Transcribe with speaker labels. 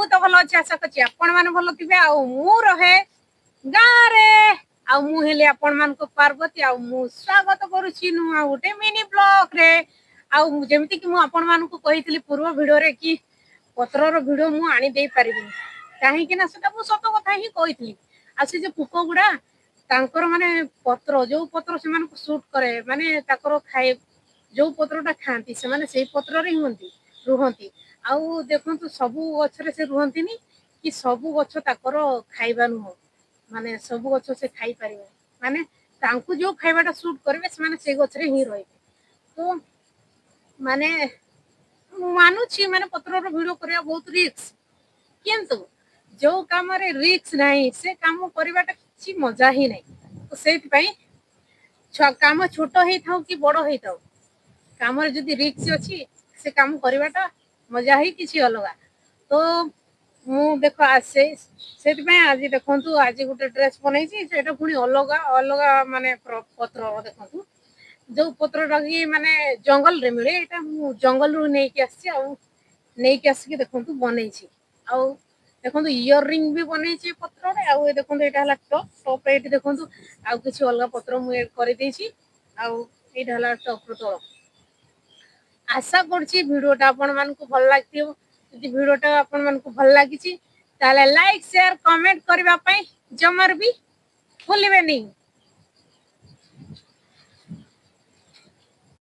Speaker 1: ମୁଁ ତ ଭଲ ଅଛି, ଆଶା କରୁଛି ଆପଣମାନେ ଭଲ ଥିବେ। ଆଉ ମୁଁ ରହେ ଗାଁରେ, ଆଉ ମୁଁ ହେଲି ଆପଣମାନଙ୍କ ପାର୍ବତୀ, ଆଉ ମୁଁ ସ୍ୱାଗତ କରୁଛି ନୂଆ ଗୋଟେ ମିନି ବ୍ଲଗରେ। ଆଉ ଯେମିତିକି ମୁଁ ଆପଣମାନଙ୍କୁ କହିଥିଲି ପୂର୍ବ ଭିଡ଼ିଓରେ କି ପତ୍ରର ଭିଡ଼ିଓ ମୁଁ ଆଣି ଦେଇପାରିବିନି, କାହିଁକି ନା ସେଟା ମୁଁ ସତ କଥା ହିଁ କହିଥିଲି। ଆଉ ସେ ଯୋଉ ପୋକ ଗୁଡା ତାଙ୍କର ମାନେ ପତ୍ର, ଯୋଉ ପତ୍ର ସେମାନଙ୍କୁ ସୁଟ୍ କରେ, ମାନେ ତାଙ୍କର ଖାଇ ଯୋଉ ପତ୍ରଟା ଖାଆନ୍ତି, ସେମାନେ ସେଇ ପତ୍ରରେ ହୁଅନ୍ତି ରୁହନ୍ତି। ଆଉ ଦେଖନ୍ତୁ, ସବୁ ଗଛରେ ସେ ରୁହନ୍ତିନି କି ସବୁ ଗଛ ତାଙ୍କର ଖାଇବା ନୁହଁ, ମାନେ ସବୁ ଗଛ ସେ ଖାଇପାରିବେ, ମାନେ ତାଙ୍କୁ ଯୋଉ ଖାଇବାଟା ସୁଟ୍ କରିବେ, ସେମାନେ ସେଇ ଗଛରେ ହିଁ ରହିବେ। ତ ମାନେ ମୁଁ ମାନୁଛି, ମାନେ ପତ୍ରର ଭିଡ଼ିଓ କରିବା ବହୁତ ରିସ୍କ, କିନ୍ତୁ ଯୋଉ କାମରେ ରିସ୍କ ନାହିଁ, ସେ କାମ କରିବାଟା କିଛି ମଜା ହିଁ ନାହିଁ। ତ ସେଇଥିପାଇଁ କାମ ଛୋଟ ହେଇଥାଉ କି ବଡ ହେଇଥାଉ, କାମରେ ଯଦି ରିସ୍କ ଅଛି, ସେ କାମ କରିବାଟା ମଜା ହିଁ କିଛି ଅଲଗା। ତ ମୁଁ ଦେଖ ଆସେ, ସେଥିପାଇଁ ଆଜି ଦେଖନ୍ତୁ, ଆଜି ଗୋଟେ ଡ୍ରେସ୍ ବନେଇଛି। ସେଇଟା ପୁଣି ଅଲଗା ଅଲଗା ମାନେ ପତ୍ର। ଦେଖନ୍ତୁ, ଯୋଉ ପତ୍ରଟା କି ମାନେ ଜଙ୍ଗଲରେ ମିଳେ, ଏଇଟା ମୁଁ ଜଙ୍ଗଲରୁ ନେଇକି ଆସିଛି। ଆଉ ନେଇକି ଆସିକି ଦେଖନ୍ତୁ ବନେଇଛି। ଆଉ ଦେଖନ୍ତୁ, ଇୟର ରିଙ୍ଗ ବି ବନେଇଛି ପତ୍ରରେ। ଆଉ ଏ ଦେଖନ୍ତୁ, ଏଇଟା ହେଲା ଟପ୍। ଟପ୍ ଏଇଠି ଦେଖନ୍ତୁ, ଆଉ କିଛି ଅଲଗା ପତ୍ର ମୁଁ ଏଡ୍ କରିଦେଇଛି। ଆଉ ଏଇଟା ହେଲା ଟପ୍ ର ତଳ। ଆଶା କରୁଛି ଭିଡ଼ିଓଟା ଆପଣମାନଙ୍କୁ ଭଲ ଲାଗିଥିବ। ଯଦି ଭିଡ଼ିଓଟା ଆପଣମାନଙ୍କୁ ଭଲ ଲାଗିଛି, ତାହେଲେ ଲାଇକ୍, ସେୟାର, କମେଣ୍ଟ କରିବା ପାଇଁ ଜମାରୁ ବି ଭୁଲିବେନି।